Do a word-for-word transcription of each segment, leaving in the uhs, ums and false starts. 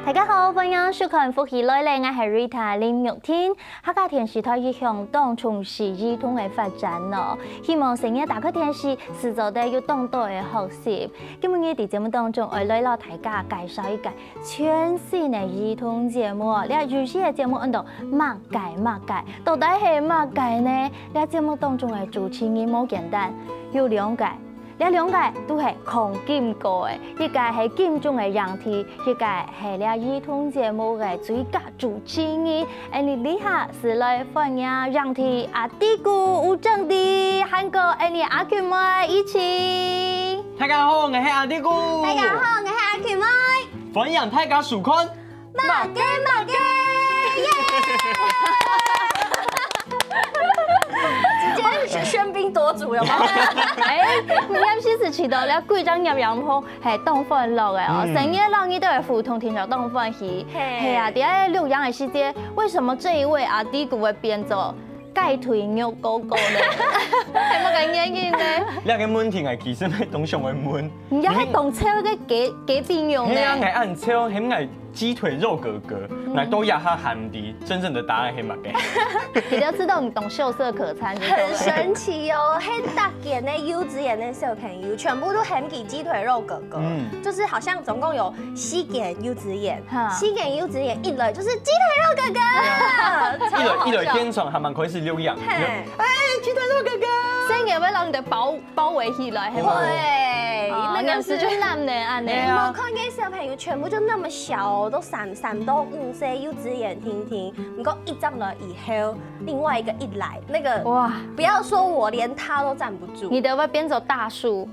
大家好，歡迎收看《福氣來了》，𠊎係Rita林玉婷。客家電視台一向當重視兒童个發展哦，希望細人仔打開電視，就做得有當多个學習。今日𠊎在節目當中，愛來摎大家介紹一個全新个兒童節目哦。這有趣个節目安到麼个麼个，到底係麼个呢？這節目當中个主持人無簡單，有兩個。 這兩個都係扛金過个，一個係金鐘个影帝，一個係這兒童節目个最佳主持人。恁呢這下就來歡迎影帝阿弟牯吳正迪，還過恁呢阿群妹一起。大家好，𠊎係阿弟牯。大家好，𠊎係阿群妹。歡迎大家收看。 麼个麼个，耶！直接喧賓奪主，有嗎？哎，你看，其實起到了規張洋洋風，還當歡樂个哦，嗯。細人仔摎你兜个互動，聽著當歡喜。嘿。係啊，在這錄影个時節，為什麼這一位阿弟牯會變做雞腿肉哥哥呢？係麼个原因呢？這個問題𠊎其實𠊎當想愛問。你也係當笑个雞，雞腿肉呢？係啊，𠊎恁笑，喊𠊎 雞腿肉哥哥，來到這下還毋知真正的答案係麼个。你都知道你懂秀色可餐，你懂嗎？很神奇哦，係逐間个幼稚園个小朋友，全部都喊佢雞腿肉哥哥，嗯。就是好像總共有四間幼稚園，哈。四間幼稚園一來就是雞腿肉哥哥，一來，一來現場還蠻開始留言，嘿。哎，雞腿肉哥哥。所以你會讓你的包 包圍起來，係無？會，哦，那個是，那是最難的，恁呢。對啊。你們看那些小朋友全部就那麼小哦，都三，三到五歲，幼稚園定定。不過一轉來以後，另外一個一來，那個，哇。不要說我，連他都站不住。你兜會變做大樹，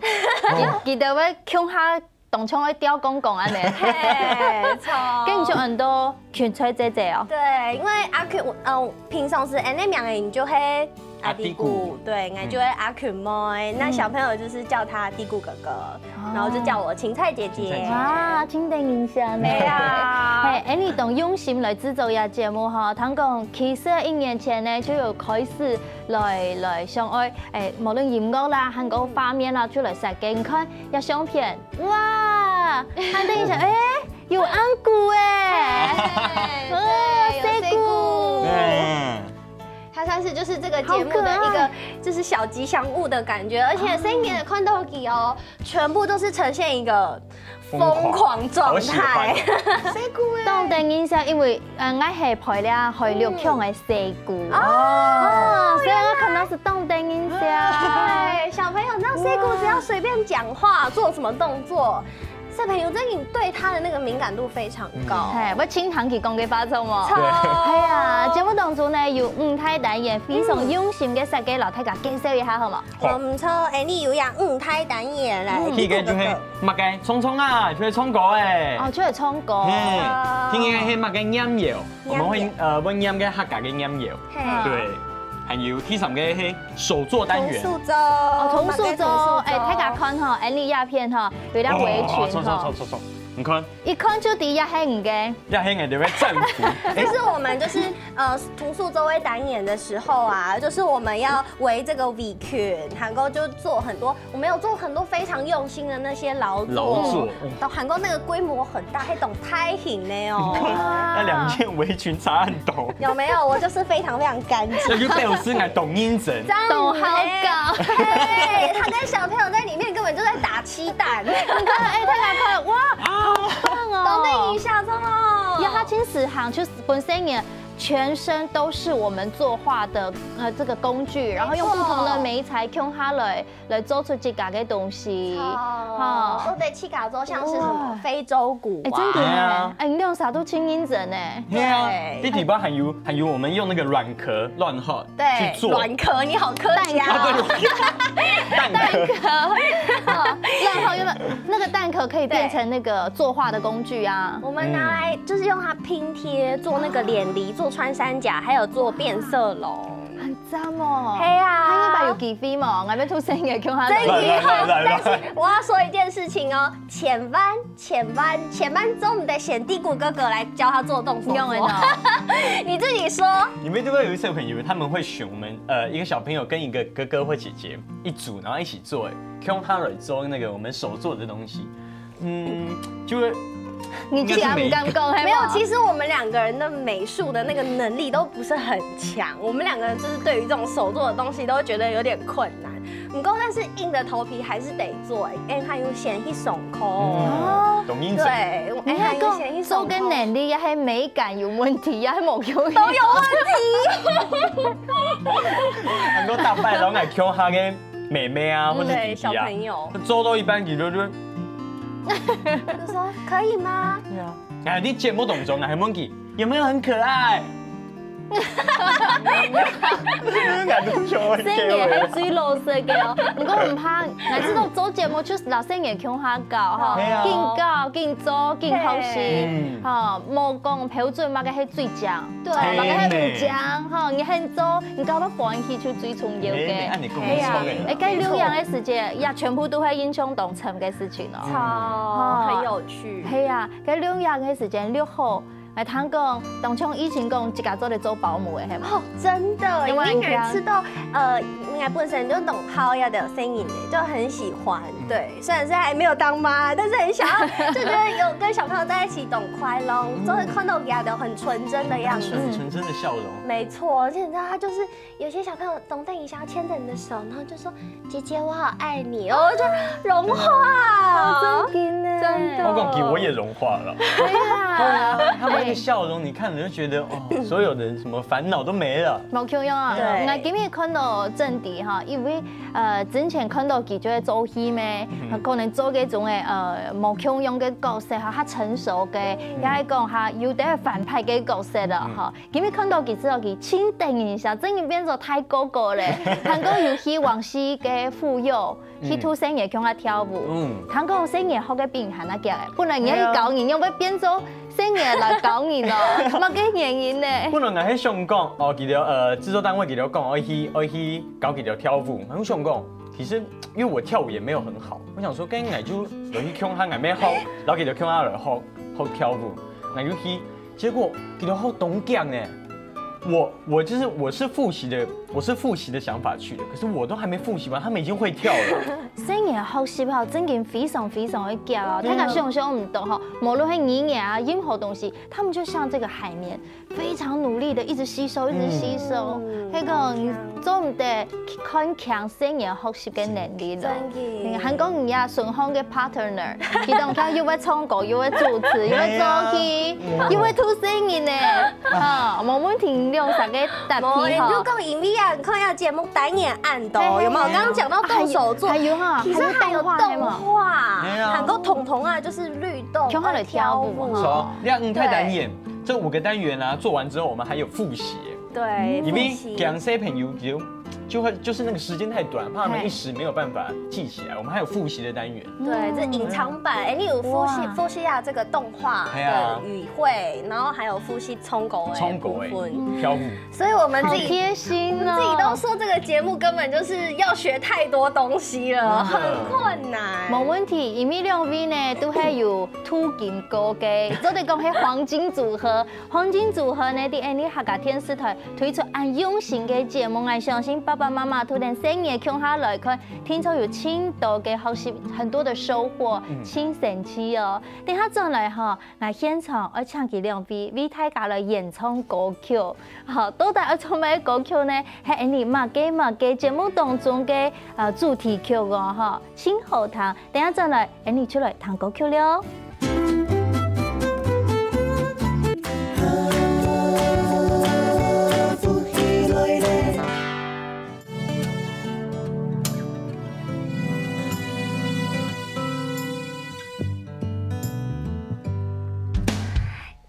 你，你兜會共下當像會吊槓槓恁呢。嘿，著。跟你就很多芹菜姐姐哦。對，因為阿群，嗯，平常時恁呢名个人就係 阿弟牯，阿弟牯。對，𠊎就係阿群妹，嗯。那小朋友就是叫他弟牯哥哥，哦。然後就叫我芹菜姐姐。芹菜姐姐。哇，真得人惜呢。對啊。嘿，恁呢當用心來製作這節目哈，聽講其實一年前呢就有開始來，來想愛，哎，無論音樂啦，還有畫面啦，就來設計。你看這相片，哇，還得人惜，哎，有紅牯哎，哎，哦，對，有紅牯。紅牯。對。 它算是就是這個節目的一個，好可愛。就是小吉祥物的感覺，而且細人仔看著佢哦，全部都是呈現一個瘋狂狀態。瘋狂，好喜歡。當得人惜，因為，呃，𠊎係陪了海陸腔个細牯。哦，所以𠊎看著係當得人惜。對，小朋友，你知道細牯只要隨便講話，做什麼動作， 小朋友真的對他的那個敏感度非常高。嗯。嘿，會清堂佢講个話，著無？著。對。係啊，節目當中呢，有五大單元，非常用心个設計，摎大家介紹一下，好無？好。嗯，著，哎，你有這五大單元來，嗯。第一個就係麼个，唱唱啊，就係唱歌欸。哦，就係唱歌。嘿，哦。第二個係麼个念謠，我們會，念謠。呃，會念个客家个念謠。 嘿。對，還有第三個係手作單元。童書週。哦，童書週，麼个童書週？哎，大家看吼，恁呢這片吼，有條圍裙吼。哦，著，著，著，著，著，你看。一看就知這係你个。這係𠊎个戰服。就是我們就是，呃，童書週个單元的時候啊，就是我們要圍這個圍裙，然後就做很多 我們有做很多非常用心的那些勞作，勞作，嗯。都還過那個規模很大，還當大型的哦。那兩件圍裙差很多。有沒有？我就是非常非常乾淨。這就表示𠊎當認真。當好搞。嘿，他跟小朋友在裡面根本就在打漆彈。你看，哎，大家看，哇，啊。好棒哦！當得人惜，著無？呀，他其實行，就是本身也全身都是我們作畫的，呃，這個工具，然後用不同的媒材共下來， 來做出自家个東西。著。吼。做得自家做，像是什麼，哇。非洲鼓啊。哎，真个呢。哎呀。哎，你兩儕都真認真呢。係啊，對。你底背還有，還有我們用那個軟殼、卵殼，對，去做。軟殼，你好客家哦。啊，對，蛋殼。蛋殼。哦，卵殼原本，那個蛋殼可以變成那個作畫的工具啊。我們拿來就是用它拼貼，做那個臉梨，做穿山甲，還有做變色龍。 很讚哦。係啊。還有把有機會無？𠊎愛同細人共下來。這以後，來來來來。但是我要說一件事情哦，千萬千萬千萬做毋得先低估哥哥來教他做動手做。用的呢。你自己說。你们都会有一些朋友，他们会选我们呃一个小朋友跟一个哥哥或姐姐一组，然后一起做，哎，用他来做那个我们手做的东西，嗯，就会你自己也不敢讲，没有，其实我们两个人的美术的那个能力都不是很强，我们两个人就是对于这种手做的东西都会觉得有点困难。不过，但是硬着头皮还是得做，哎，还有先去上课。哦，懂意思。对，你哎，还有看讲做个先去上课。能力也系美感有问题，也系目标都有问题。很多大拜然后来 Q 他跟妹妹啊，或者对，弟弟啊，小朋友。做到一半，你就就就说可以吗？对啊，哎，你节目当中啊，还问佢有没有很可爱？感觉就会所以你系最老实个哦，不过毋怕，俺知道做节目就是老师也共下教哈，对啊紧教、紧做、紧学习嗯，哈，莫讲标准嘛个系最强，对嘛个系最强哈，你肯做，你搞到欢喜就最重要个。哎，你讲哎呀错个，哎，该留洋个时间呀，全部都系影响当深个事情哦。超很有趣。系啊，该留洋个时间留好，来听讲，当像以前讲自家做得做保姆个，系嘛？哦，真的，因为因为每次都呃，应该本身就懂好要的声音的，就很喜欢。对，虽然是还没有当妈，但是很想要，就觉得有跟小朋友在一起懂快乐，就是看到佢都很纯真的样子。纯纯真的笑容。没错，而且你知道，他就是有些小朋友懂等一下牵着你的手，然后就说：“姐姐，我好爱你。”哦，我就融化。真的呢，真的我讲，其实我也融化了。对啊，他们那个笑容，你看了就觉得哦，所有的什么烦恼都没了。冇共样啊！对我今日看到正迪哈，因为呃之前看到佢就会做戏咩，可能做这种个呃冇共样个角色哈，他成熟个，也系讲哈有点反派个角色了哈。今日看到佢之后，佢轻等一下，真的变做太哥哥了，还过有去往西个妇幼，去偷生也跟他跳舞。嗯，听讲生也学个比你还那个，本来你要去教人，又会变做生也来教人哦，么个原因呢？本来我还想讲哦，佢哋呃制作单位佢哋讲，我去我去教佢哋跳舞，我想讲，其实因为我跳舞也没有很好，我想说，跟你就有去看他，俺没好，然后佢哋看他来好好跳舞，俺就去，结果佢哋好懂讲呢。我我就是我是复习的，我是复习的想法去的，可是我都还没复习完，他们已经会跳了。生也学习好，真的非常非常的强啊！大家想象唔到哈，无论是语言啊，任何东西，他们就像这个海绵，非常努力的一直吸收，一直吸收。那个你做唔得看强生也学习个能力咯。真的你看讲你啊，顺风个 partner，其中佢又会唱歌，又会主持，又会做戏，又会偷生人呢。啊，冇问题，两三个搭哦，配哈你就。讲因为啊，你看一下节目单元按的哦，嘿嘿有没有？嘿刚刚讲到动手做，还有啊，其实还有动还有动画的嘛。画，没有还有彤彤啊，就是律动，跳舞跳舞哦哈好，两太单元这五个单元啊，做完之后我们还有复习耶。对，因为复习讲小朋友就就会就是那个时间太短，怕他们一时没有办法记起来。我们还有复习的单元。对，这隐藏版，哎，你有复习哇复习啊这个动画哎呀的语汇，然后还有复习唱歌的唱歌哎部分，跳舞。所以我们自己好贴心哦！自己都说这个节目根本就是要学太多东西了，很困难。冇问题，因为两位呢都系有镀金过个，做得讲系黄金组合。黄金组合呢，在 N D 客家电视台推出恁用心个节目，我相信爸爸妈妈都能生日共下来看，听说有真多个学习，很多的收获，真神奇哦。等下转来哈，来现场我请佢两位为大家来演唱歌曲。好，到底要唱咩歌曲呢？系 N D 么个么个节目当中个呃主题曲哦，哈，真好听。等下转来，N D 就来听歌曲了。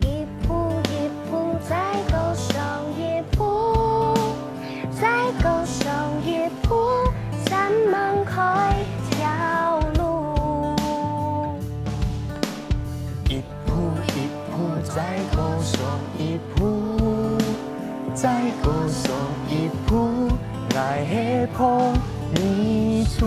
一步一步再过上一步，再过上一步，山门开条路。一步一步再过上一步，再过上一步，每在黑风里住。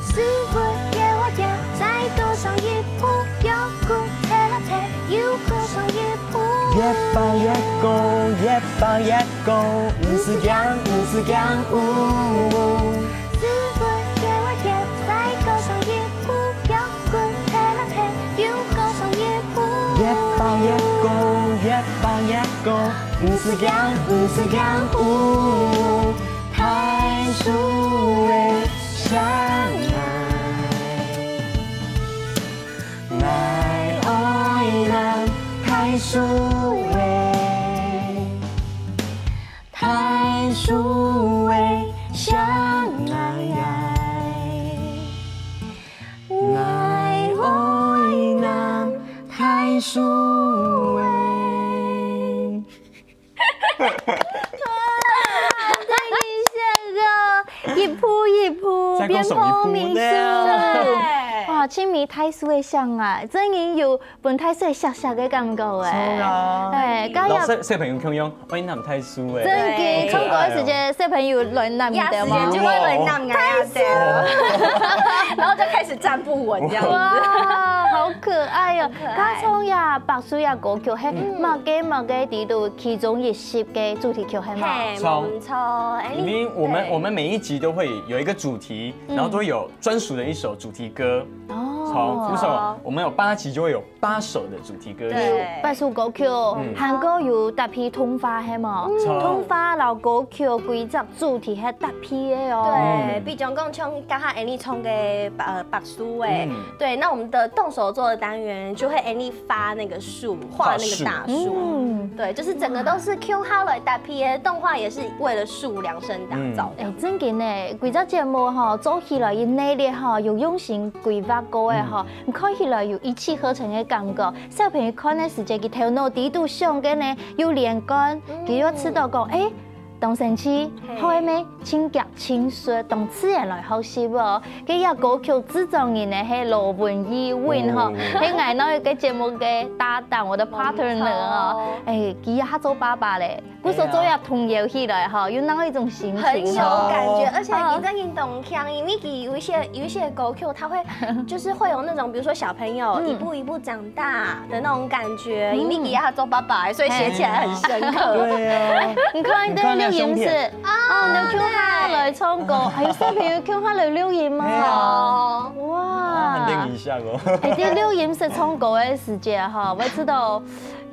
师傅给我跳，再多上一步，摇滚跳啊跳，又过上一步。越跑越高，越跑越高，毋使驚，毋使驚，呜。师傅给我跳，再多上一步，摇滚跳啊跳，又过上一步。越跑越高，越跑越高，毋使驚，毋使驚，呜。大樹个相愛，𠊎愛男大樹个，大樹个相愛。𠊎愛男大樹个。哇，真个一步一步再過上一步變好名師呢。哇，親密大樹个相愛，真个有分大樹个惜惜个感覺哎。係啊。哎，該也老師，小朋友共樣，愛男大樹个。真个，對。唱歌个時節，小朋友來攬你个嘛。呀，時節就會來攬𠊎啊，對啊。然後就開始站不穩這樣子。哇，好可愛哦！很可愛。剛唱呀，白樹呀歌曲，嘿，嗯。麼个麼个裡肚其中一首个主題曲，係嘛？嘿，唱。無錯，哎，因為我們，對。我們每一集都會有一個主題，嗯。然後都會有專屬的一首主題歌。哦。唱，為什麼？我們有八集就會有八首的主題歌曲。對。八首歌曲，嗯。還過有搭配動畫，係無？嗯。唱。動畫摎歌曲歸隻主題係搭配个哦。對，嗯。比如講像剛剛Annie唱个，呃，白樹个，嗯。對，那我們的動手做的單元就會Annie畫那個樹，畫那個大樹。畫樹。嗯。對，就是整個都是共下來搭配个，動畫也是為了樹量身打造的。嗯。哎，真个呢，歸隻節目吼，做起來一系列吼，有用心規劃過个吼， 看起來有一氣呵成个感覺。小朋友看个時節，佢頭腦裡肚想个呢，有連貫，嗯。佢又知道講，哎，當生趣，嘿。好个咩，親近、親切，當自然來學習哦。該个歌曲製作人呢，係羅文義文吼，哦。係𠊎那一個節目个搭檔，我的partner哦。無錯。哎，佢也做爸爸咧。 故所做下童謠起來哈，有那一種心情哈。很有感覺，哦。而且你真的懂腔，因為有一些，有一些歌曲，它會，就是會有那種，比如說小朋友一步一步長大的那種感覺，嗯。因為佢也做爸爸，所以寫起來很深刻。對啊。你看，你看那錄音室，相片。哦，你就共下來唱歌，還有小朋友共下來錄音嘛。對啊。哇。啊，很令人像哦。哎，在錄音室唱歌个時節哈，我知道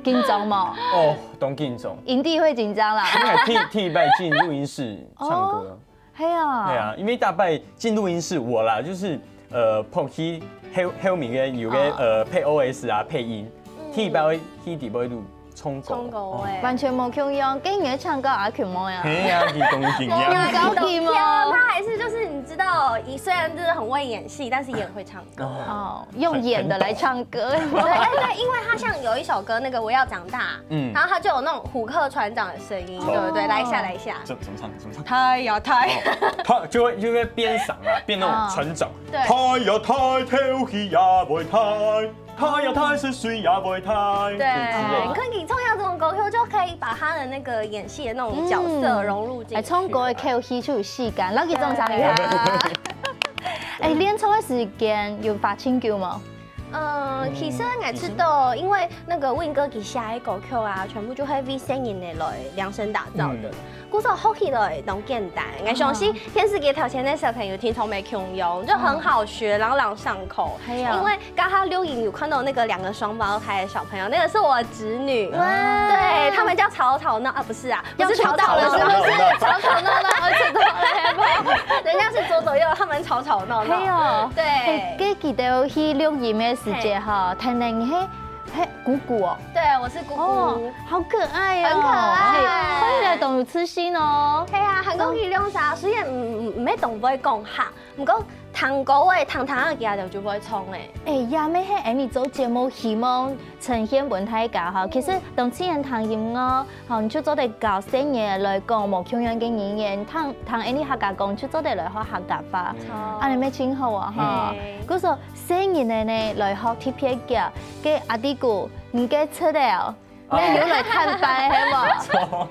緊張嘛。哦，當緊張。 一定會緊張啦。因為第，第一擺進錄音室唱歌。哦，係啊。對啊，因為大擺進錄音室，我啦，就是，呃，跑去後，後面个有个，哦。呃，配O S啊，配音。嗯。第一擺會去底背錄唱歌。唱歌欸。哦。完全無共樣，跟你的唱歌阿群無呀？係啊，佢當緊張。有高級嗎？他還是就是你知道，雖然就是很會演戲，但是也很會唱歌。哦。 哦，用演的來唱歌。對，哎，對，因為他像有一首歌，那個我要長大，嗯。然後他就有那種虎克船長的聲音，哦。對不對？來一下，來一下。怎，怎麼唱？怎麼唱？太呀太。哦，他就會，就會變嗓啊，變那種船長。哦。對。太呀太，跳起也會太，太呀太，是水也會太，對，之類的。你看，你唱像這種歌曲，就可以把他的那個演戲的那種角色融入進去。嗯。哎，唱歌的口氣就有戲感，然後佢唱啥厲害？對。哎，練唱的時間有花盡久嗎？ 嗯，其實𠊎知道，因為那個Win哥佢寫个歌曲啊，全部就係為細人仔來量身打造的。嗯。故所學起來當簡單，𠊎相信電視機頭前个小朋友聽眾乜共樣，就很好學，朗朗上口。係啊。因為剛剛錄音有看到那個兩個雙胞胎的小朋友，那個是我侄女。哇。對，他們叫吵吵鬧啊，不是啊，不是吵吵鬧，要出道了是不是？吵吵鬧鬧，我知道了，好不好？人家是左左右右，他們吵吵鬧鬧。係哦。對。哎，該記得去錄音个時節哈， 聽人係，係姑姑哦。對，我是姑姑。哦，好可愛哦。很可愛。哎，看起來當有自信哦。係啊，還講佢兩儕，雖然毋，毋，毋係當會講客，毋過聽歌个，聽聽啊，佢就會唱欸。哎，也乜係Annie做節目希望呈現分大家哈。其實當自然聽音樂， 好，你就做得教細人來講無共樣个語言，聽，聽Annie客家講，就做得來學客家話。嗯。恁呢乜盡好啊，哈。嘿。故所細人仔呢，來學特別个，个阿弟姑，你个出來哦，哦。你有來探班，係無？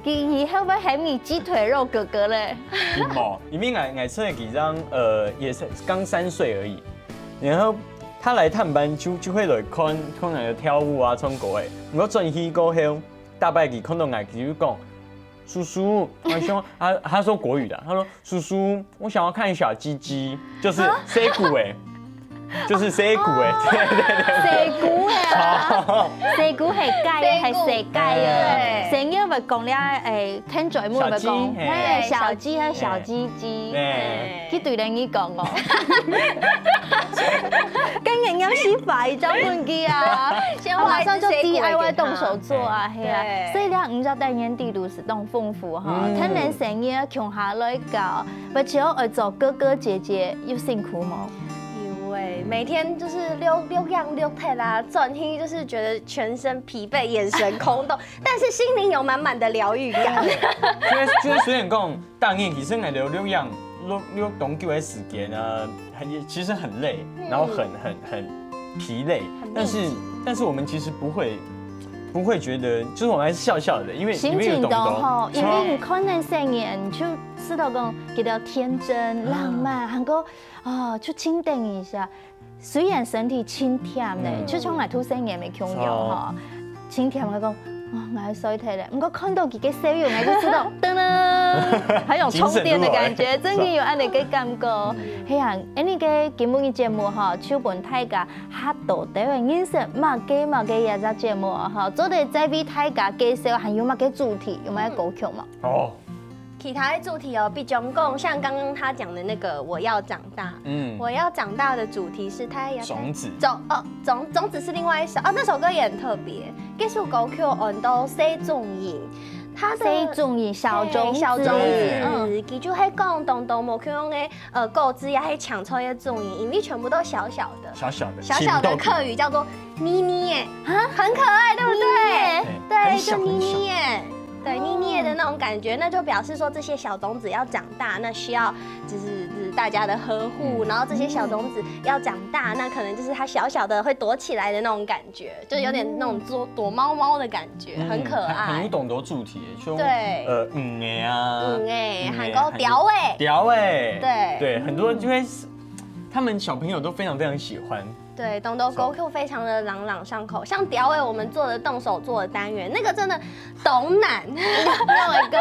佢以後會喊你雞腿肉哥哥咧。有無？因為𠊎𠊎細个時陣，呃，也是剛三歲而已，然後他來探班就就會來看看𠊎个跳舞啊、唱歌誒。毋過轉去過後，大伯佢看到𠊎，佢就講：「叔叔，我想……」他他說國語的，他說：「叔叔，我想要看小雞雞，就是 C 股誒。」就是 C 股誒，對對對。細姑係啊，細姑係雞，係細雞啊。細姑會講了，誒，聽嘴目會講，係小雞，係小雞雞。佢對等你講哦，跟人家是擺張問題啊，馬上就 D I Y 動手做啊，係啊。所以這五隻單元底肚係當豐富哈，聽人細人共下來搞，而且愛做哥哥姐姐又辛苦無？ 有哎，每天就是遛遛样遛太啦，转去就是觉得全身疲惫，眼神空洞，但是心灵有满满的疗愈感。就是就是虽然讲大年其实来遛遛样遛遛当久的时间呢，很其实很累，然后很很很疲累，但是但是我们其实不会不会觉得，就是我们还是笑笑的，因为心情都好，因为你看那些年就知道讲，觉得天真浪漫，还过 哦，就轻等一下。虽然身体轻忝呢，就像我头先也没共样哈，轻忝个讲，哦，我要睡忒了。不过看到佢个笑容，我就知道，噔噔，很有充电的感觉，真的有恁个感觉。嘿呀，哎，你个节目个节目哈，就分大家还多的认识么个么个也在节目哈，做得再为大家介绍还有么个主题，有么个歌曲嘛？哦。 其他的主题哦，比如讲，像刚刚他讲的那个我要长大，嗯，我要长大的主题是他要种子，种哦种种子是另外一首哦，那首歌也很特别，这首歌曲安到《谁中意》，他的谁中意小种子，小种子，嗯，佢就会讲东东某样的呃果子也会抢出一个种子，因为全部都小小的，小小的小小的客语叫做妮妮耶，啊，很可爱，对不对？对，就妮妮耶。 对，妮妮的那种感觉，那就表示说这些小种子要长大，那需要就是就是大家的呵护，然后这些小种子要长大，那可能就是它小小的会躲起来的那种感觉，就有点那种躲躲猫猫的感觉，很可爱。很有懂得主题，就对，呃，嗯哎啊，嗯哎，还有调哎，调哎，对对，很多人就会，他们小朋友都非常非常喜欢。 对，东东歌曲非常的朗朗上口，像调哎，我们做的动手做的单元，那个真的懂难，有一个，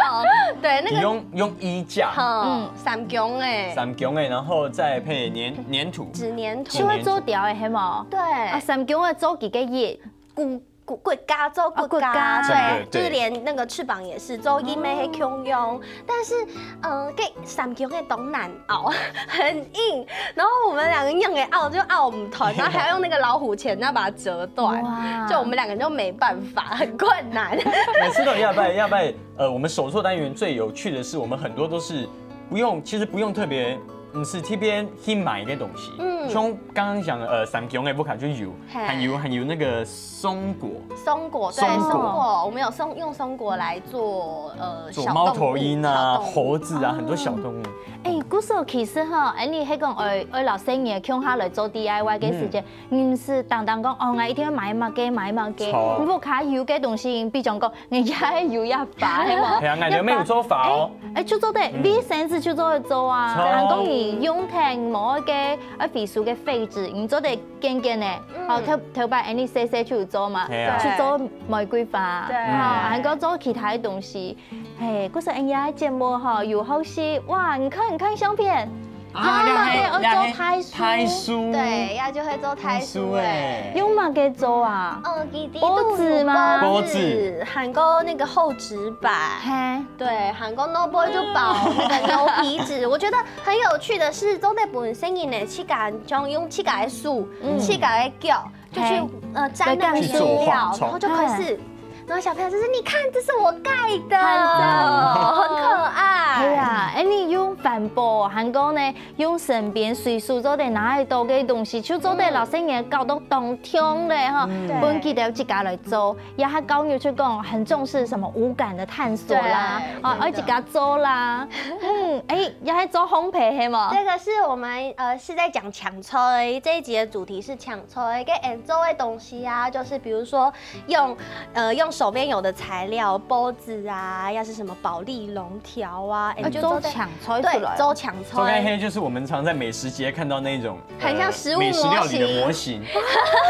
对，那个用用衣架，嗯，三种哎，三种哎，然后再配粘粘土，纸粘土，就会做调的，系无？对，啊，三种的做几个月，骨骨骨架做骨架，对，对就是连那个翅膀也是做一咩黑共样，但是嗯，给三种的懂难熬，很硬，然后我们两个用的拗就拗唔断，然后还要用那个老虎钳，然后把它折断，就我们两个就没办法，很困难。每次都要拜要拜，呃，我们手作单元最有趣的是，我们很多都是不用，其实不用特别，嗯，是特别去买一个东西，嗯，像刚刚讲的，呃，三种的不卡就有，还有还有那个松果，松果对松果，我们有松用松果来做呃做猫头鹰啊、猴子啊，很多小动物。哎，故所其实哈，哎，你还讲爱爱老生意，共下来做 D I Y 的时间。 毋是单单讲哦，𠊎一定要买么个买么个，屋下有个东西，比如讲，人家有一把，系无？系啊，𠊎就没有做法哦。哎，就做得，卫生纸就做得做啊。还讲你用忒无个，呃，回收个废纸，你做得捐捐呢。哦，头头摆，哎，你洗洗就做嘛，去做玫瑰花，哦，还讲做其他的东西。嘿，故所哎呀，节目哈，有好戏哇！你看，你看相片。 啊，要做太书，太书，对，要就会做太书哎。用么个做啊？嗯，玻璃吗？玻璃，还有那个厚纸板，嘿，对，还有 no boy 就包那个牛皮纸。我觉得很有趣的是，做得本身呢，自家用自家的手，自家的脚，就去呃沾那个颜料，然后就开始。 然后小朋友就说：“你看，这是我盖的，很可爱。”对啊，哎，你用环保，还讲呢，用身边随手做得拿得到个东西，就做得老师你搞到当痛嘞哈。本记得自家来做，也还教育就讲很重视什么五感的探索啦，啊，要自家做啦。哎，也係做烘焙係無？這個是我們呃是在講搶菜，這一集的主題是搶菜，跟 and 做的東西啊，就是比如說用呃用手邊有的材料，包子啊，要是什麼保麗龍條啊，哎，就做搶菜出來，對，做搶菜，做該些就是我們常在美食街看到那種，很像食物模型，美食料理的模型，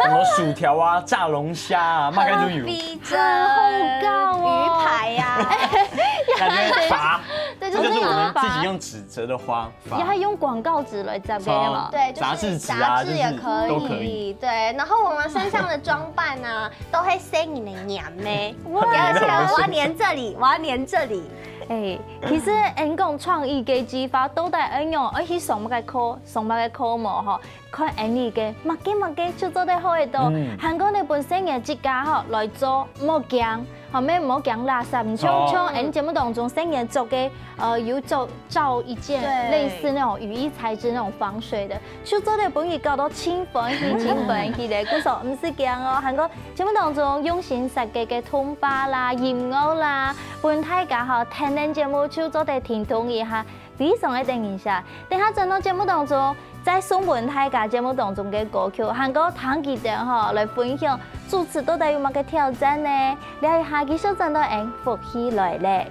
什麼薯條啊、炸龍蝦啊，麼个都有，很好搞哦，魚排呀，感覺乏，這就是我們自己用紙折的花。 也還用廣告紙來貼个嘛？對，就是雜誌紙啊，雜誌也可以，就是都可以。對，然後我們身上的裝扮啊，都會生你的娘咩？哇，我要黏這裡，我要黏這裡。哎，其實𠊎講創意个計畫，到底愛用，愛去上麼个課，上麼个課無吼？看𠊎俚个麼个麼个就做得好得到。還過呢，本身个自家吼來做，莫驚，吼，乜莫驚垃圾，毋像像𠊎節目當中細人做个，呃，有做 造一件類似那種羽衣材質那種防水的，就做得分佢搞到盡歡喜、盡歡喜咧。故所毋使驚哦，還過節目當中用心設計个動畫啦、音樂啦，分大家吼聽等節目就做得停動一下，非常个得人惜。等下轉到節目當中，再送分大家節目當中个歌曲，還過聽佢等吼來分享主持到底有麼个挑戰呢？這一下繼續轉到𠊎福氣來了。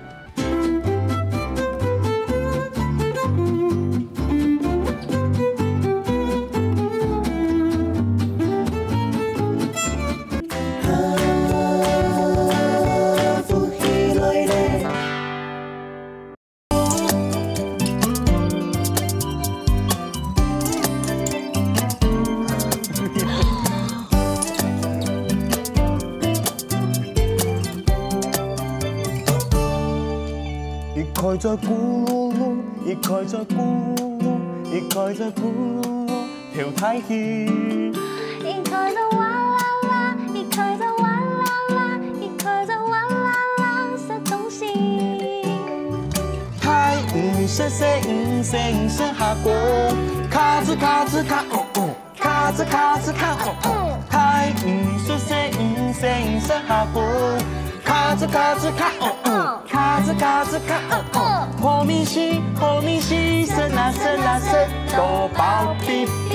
一開嘴咕嚕嚕，一開嘴咕嚕嚕，一開嘴咕嚕嚕，跳大戲。一開嘴哇啦啦，一開嘴哇啦啦，一開嘴哇啦啦，食東西。大魚食細魚，細魚食蝦胲，咔吱咔吱咔哦哦。 咔吱咔吱咔哦哦，大魚食細魚，細魚食蝦胲。咔吱咔吱咔哦哦，咔吱咔吱咔哦哦，好味緒，好味緒，食啦食啦食到飽嗶嗶。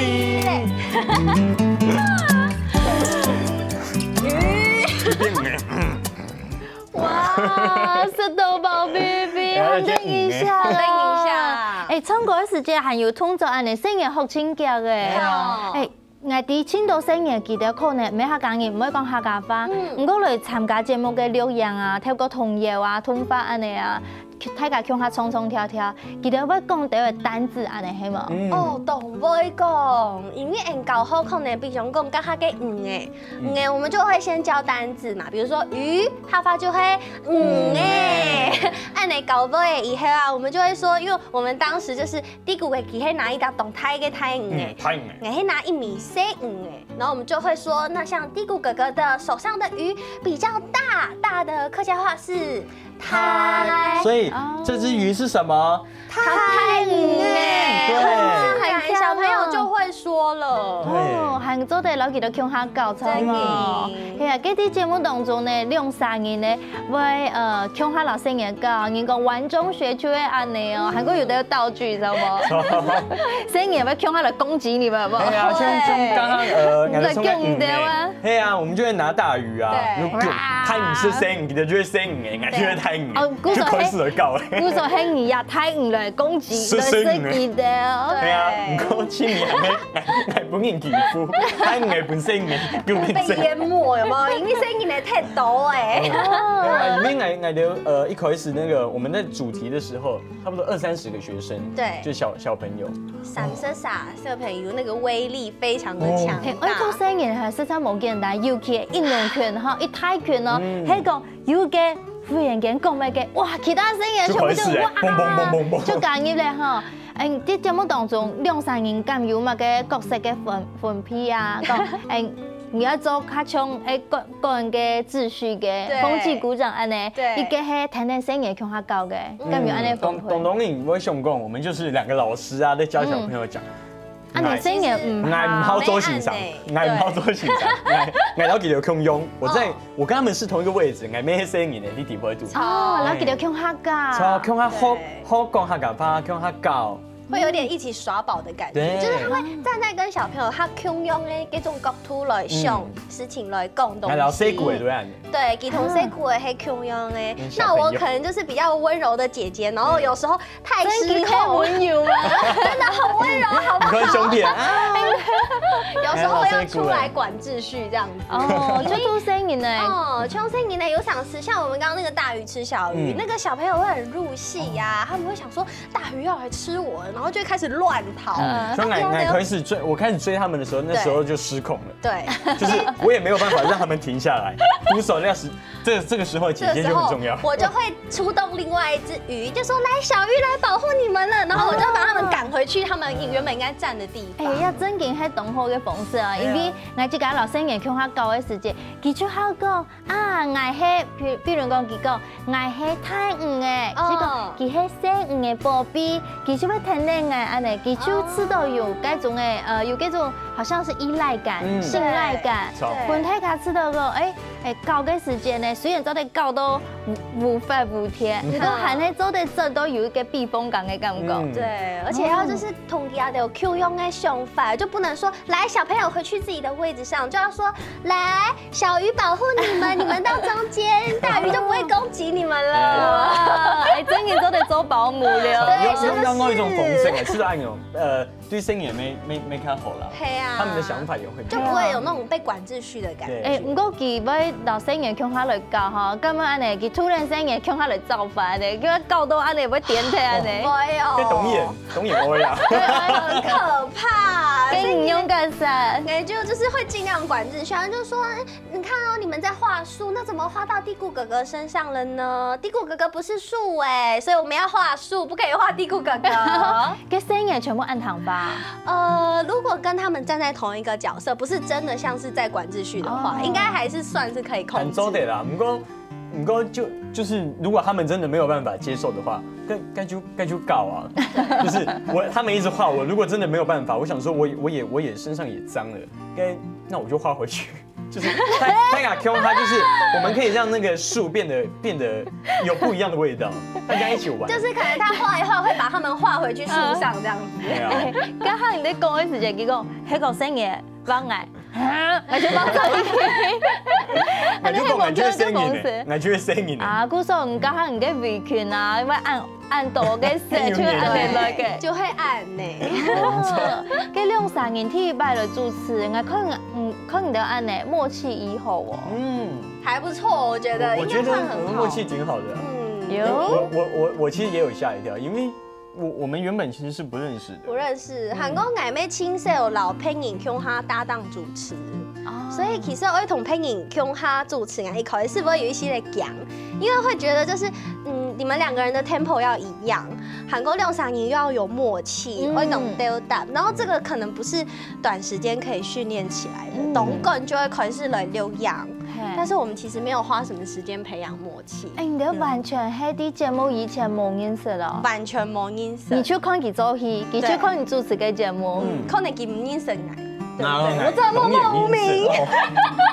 哇，食到飽嗶嗶，很得人惜啦。很得人惜。哎，唱歌个時節還有動作恁呢，細人學盡遽个。哎，𠊎知盡多細人佢兜可能毋係客家人，毋會講客家話，毋過來參加節目个錄影啊，透過童謠啊、動畫恁呢啊，大家共下唱唱跳跳，佢兜會講兜仔單字恁呢係無？哦，當會講，因為𠊎教學可能比如講教客家个魚仔， 嗯，我們就會先教單字嘛，比如說魚，客話就會魚仔。恁呢教會以後啊，我們就會說，因為我們當時就是知佢係拿一條當大个大魚仔，嗯，大魚仔。𠊎係拿一尾細魚仔，然後我們就會說，那像知佢哥哥的手上的魚比較大，大的客家話是大。所以這隻魚是什麼？ 大魚仔，對，小朋友就會說了。哦，還做得摎佢兜共下搞，著無？係啊，該在節目當中呢，兩三人呢，會呃共下摎細人搞，人講玩中學就會恁呢哦，還過有兜道具，知無？細人會共下來攻擊你們，好無？係啊，像像剛剛呃，𠊎兜送个魚仔，係啊，我們就會拿大魚啊，就大魚食細魚，佢兜就會食魚仔，𠊎就會大魚，哦，就開始來搞。 故所係你呀，大魚來攻擊，來食佢兜。係啊，毋過盡尾還係𠊎分人欺負，大魚本身𠊎就變成被淹沒，有沒有？因為細人仔忒多欸。對啊，因為𠊎𠊎兜呃一開始那個我們在主題的時候，差不多二三十個學生，對，就小小朋友，三十儕小朋友那個威力非常的強大。哎，做細人仔實在無簡單，尤其一兩群吼，一大群哦，係講 有个忽然間講麼个，哇，其他細人仔全部就哇，就加入了吼。嗯，在節目當中，兩三人敢有麼个角色个分分配啊？講，嗯，你愛做較像誒管管个秩序个，風紀股長恁呢，一個係聽聽細人仔共下搞个，敢有恁呢分配？當當然，我想講，我們就是兩個老師啊，在教小朋友講。啊，你細人毋好。𠊎毋好做先生，𠊎毋好做先生，𠊎，𠊎摎佢兜共樣，我在，哦。我跟他们是同一个位置，𠊎乜係細人呢，你知毋知？哦，摎佢兜共下教。所以共下學，對。學講客家話，共下教。會有點一起耍寶的感覺，對。就是他會站在跟小朋友他共樣的這種角度來想嗯。事情來講東西。𠊎摎細姑仔都恁樣。對，佢同細姑仔係共樣的。嗯，小朋友。那我可能就是比較溫柔的姐姐，然後有時候太失控，真的很溫柔嗎？真的很溫柔，好不好？你看兄弟啊，有時候要出來管秩序這樣子。哦，就都細人呢。哦，像細人呢，有想吃，像我們剛剛那個大魚吃小魚，嗯。那個小朋友會很入戲呀、他們會想說大魚要來吃我，然後就開始亂逃。嗯。所以𠊎，𠊎開始追，我開始追他们的時候，那時候就失控了。對，就是我也没有办法让他们停下来，捕手那时，这，这个时候姐姐就很重要。我就會出動另外一隻魚，就說來，小魚來保護你們了，然後我就把他們趕回去他們原本應該站的地方。哎呀，真經係當好个方式啊，對啊。因為𠊎自家摎細人共下教个時節，佢就好講啊，𠊎係，比，比如講佢講，𠊎係大魚个，哦。佢講佢係細魚个寶貝，佢就會跈等𠊎恁樣，佢就知道有該種个，呃，有該種好像是依賴感、嗯。信賴感。錯。對。分大家知道講，哎，哎，教个時間呢，雖然做得教到無，無法無天，嗯。不過還係做得做到有一個避風港个感覺。嗯。對，而且要就是同佢兜有共樣的想法，就不能說來小朋友回去自己的位置上，就要說來小魚保護你們，你們到中間，大魚就不會攻擊你們了。哇，哎，真个做得做保姆了。對用，用另外一種方式，是不是？哎，是不是按鈕？呃，對細人也没，没，没看好啦。嘿啊。他们的想法也会不一就样。不會有那種被管秩序的感覺。對。哎，毋過佢會摎細人共下來教吼，敢會恁樣？佢突然細人共下來造反呢，叫佢教到恁樣會顛倒恁樣。會哦。这懂眼，懂眼歪啊。對，很可怕。跟你用干啥？哎，就，就是會盡量管制，像就說，哎，你看哦，你們在畫樹，那怎麼畫到地固哥哥身上了呢？地固哥哥不是樹哎，所以我們要畫樹，不可以畫地固哥哥。跟細人全部恁樣吧？呃，如果跟他們站在同一個角色，不是真的像是在管秩序的話，哦。應該還是算是可以控制。很周得啦，不过，不过就，就是如果他们真的没有办法接受的话，该，该就，该就告啊。就是我，他们一直画我，如果真的没有办法，我想说我也，我也，我也身上也脏了，该，那我就画回去。就是他，他雅 Q 他就是，我们可以让那个树变得，变得有不一样的味道，大家一起玩。就是可能他畫一畫，會把他們畫回去樹上這樣子。对啊，剛剛你在講个時間，佢講，迄個細人幫𠊎，啊，𠊎就幫佢。我就讲，我就会生你呢，我就会生你呢。啊，故所你剛剛你个围裙啊，因為恁，恁多个色，就會恁樣來个。就會恁呢。哦，該兩三年第一擺來主持，𠊎看，嗯，看你兜恁樣，默契已好哦。嗯，還不錯，我覺得我觉得應該算很好。我们默契挺好的啊。嗯，有我，我，我，我其实也有吓一跳，因为我，我们原本其实是不认识的。不認識，還講𠊎乜盡少摎別人共下搭檔主持，哦所以其實愛同別人共下主持，𠊎一開始會有一些个驚，因為會覺得就是，嗯，你們兩個人的 tempo 要一樣，還講兩三人又要有默契，嗯會懂 build up，然後這個可能不是短時間可以訓練起來的，嗯當然就會開始來溜樣，嘿但是我們其實沒有花什麼時間培養默契。哎，你兜完全係在節目以前無認識咯。完全無認識。你就看佢做戲，佢就看你主持个節目。嗯可能佢毋認識𠊎。然后對不對？我真的默默無名。哦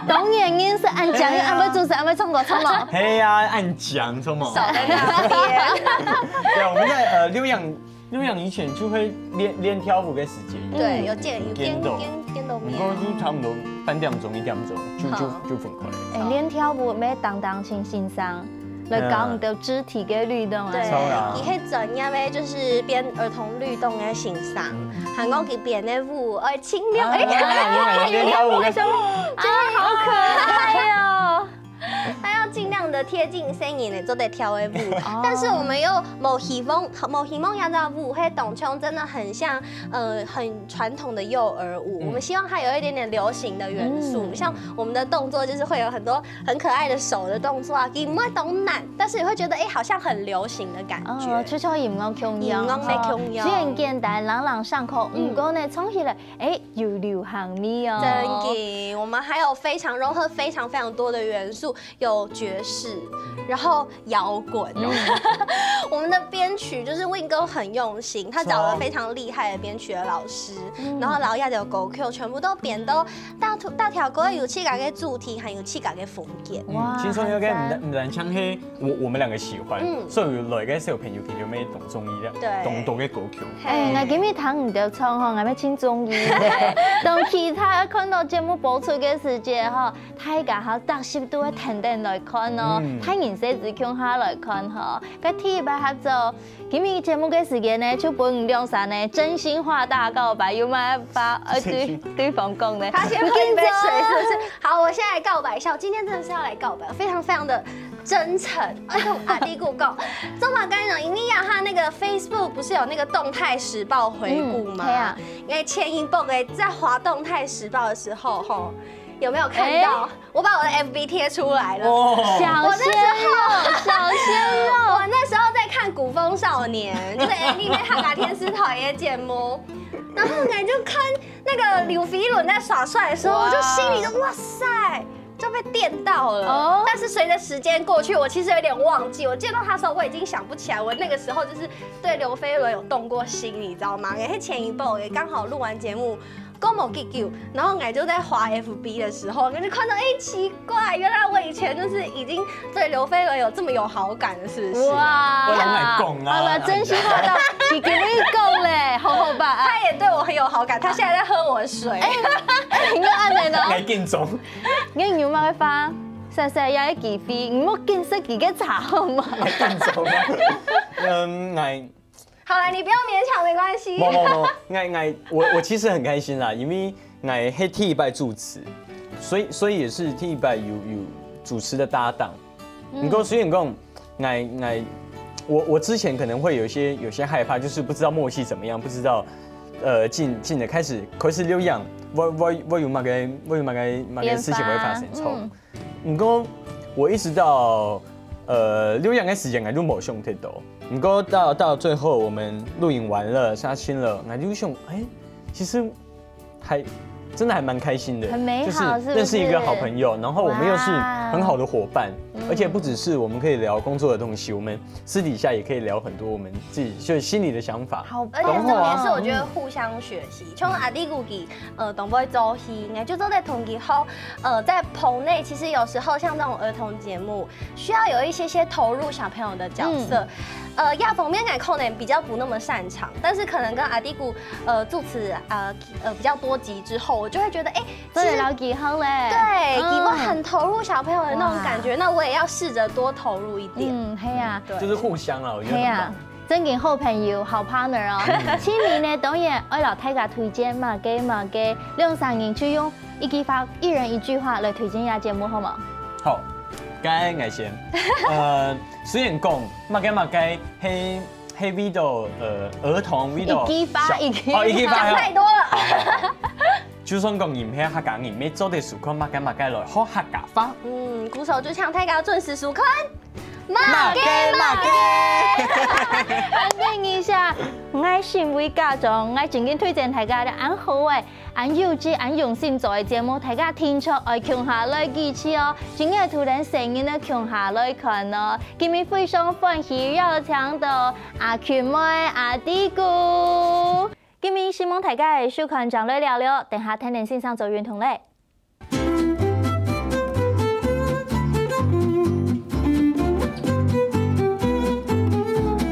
當然認識，恁樣，恁會主持，恁會唱歌，唱咯。嘿呀，恁講什么？少在那邊。对啊，我们在呃溜秧溜秧以前就会练练跳舞的时间。對，有見有見見見到面。不过就差不多半点钟一点钟就就好就分开了。哎，练跳舞乜當當親先生，來教你兜肢體个律動啊。對，超啦佢係專業个，就是編兒童律動个先生，還講佢編个舞，哎，盡量啊，哎，原来练跳舞的时候，啊，好可愛哦！他要盡量的貼近聲音呢，做得跳个舞。但是我們又無希望，無希望這隻舞係當像真的很像，呃，很傳統的幼兒舞。我們希望它有一點點流行的元素，像我們的動作就是會有很多很可愛的手的動作啊，也不會當難，但是你會覺得哎，好像很流行的感覺。哦，就像音樂共樣，音樂乜共樣雖然簡單，朗朗上口，嗯毋過呢，唱起來，哎，有流行味哦。真的，我們還有非常融合非常非常多的元素，有爵士，然後搖滾，我们的编曲就是 Win 哥很用心，他找了非常厉害的编曲的老师，然后老亚的歌曲全部都编到大大条歌有自家个主题，还有自家个风格。哇，嗯，轻松有个，很赞。毋單淨係我我们两个喜欢，嗯，所以來个小朋友其實乜當中意个，對，當多个歌曲。哎，𠊎今日聽你兜唱吼，𠊎乜盡中意。當其他看到節目播出个時節吼，大家哈特色都會跈等來看哦，大人細子共下來看吼。該第一擺合作，今日節目个時間呢，就分你兩儕呢真心話大告白，有麼个話愛對對方講呢？他先喝一杯水，是不是？好，我先來告白一下，我今天真的是要来告白，非常非常的真诚，而且我阿弟顾讲，做么跟你讲？因为呀，他那个 Facebook 不是有那个动态时报回顾吗？嗯，對啊。因为前一波哎，在滑动态时报的时候，吼，有没有看到？我把我的 F B 贴出来了。哇，小鲜肉，小鲜肉。我那时候在看《古风少年》，就是 Anime 哈卡电视台的节目，然后呢就看那个刘飞伦在耍帅的时候，我就心里就哇塞，就被电到了。哦，但是随着时间过去，我其实有点忘记。我见到他的时候，我已经想不起来我那个时候就是对刘飞伦有动过心，你知道吗？因为前一波也刚好录完节目，过无几久，然后我就在滑 F B 的时候，我就看到，哎，奇怪，原来我以前就是已经对刘飞伦有这么有好感了，是不是？哇，我来讲啊，好了，真心话到，你给你讲嘞，好好吧？他也对我很有好感，他现在在喝我的水。哎，你有按呢呢？来敬重。你有么个话？谢谢，也个机会，你莫见识几个茶好吗？来敬重啊。嗯，来。 好了，你不要勉强，没关系。不不不，我我我我其实很开心啦，因为我是第一摆主持，所以所以也是第一摆有有主持的搭档。不过虽然讲，我我我我之前可能会有一些有些害怕，就是不知道默契怎么样，不知道呃进进的开始开始有影，我我我有么个我有么个么个事情会发生，错。 不过我一直到呃錄影个时间，我就无想太多。不过到到最后，我们录影完了，杀青了，我就想，哎，其实还真的还蛮开心的，很美好，就是认识一个好朋友，然后我们又是很好的伙伴，而且不只是我们可以聊工作的东西，我们私底下也可以聊很多我们自己就是心里的想法。好，而且重点是，我觉得互相学习，像阿弟顾个，呃，同辈做戏，应该就做在同一号，呃，在棚内，其实有时候像这种儿童节目，需要有一些些投入小朋友的角色。呃，亚峰面感可能比较不那么擅长，但是可能跟阿弟顾，呃，主持，呃呃比较多集之后，我就会觉得，哎，做得老几好嘞。对，你们很投入小朋友的那种感觉，那我也要试着多投入一点。嗯，嘿呀，对，就是互相啦，我觉得很棒。嘿呀。 正经好朋友、好partner哦。前面呢，当然愛摎大家推荐麼个麼个，兩三人就用一句話，一人一句話來推荐這節目，好無？好，該𠊎先。呃，雖然講麼个麼个，係係為到呃儿童，為到一句話，一句話，哦，一句話，講太多了。好好好。就算講你毋係客家人，也做得收看麼个麼个來學客家話。嗯，鼓手就請大家準時收看。 麼个麼个。恁仔一下，𠊎身為家長，𠊎正經推薦大家恁好个，恁有趣、恁用心做个節目，大家定著愛共下來支持哦。今日同等細人仔共下來看哦，今日非常歡喜邀請到阿群妹、阿弟哥。今日希望大家个收看正來尞尞，等下天天線上做運動咧。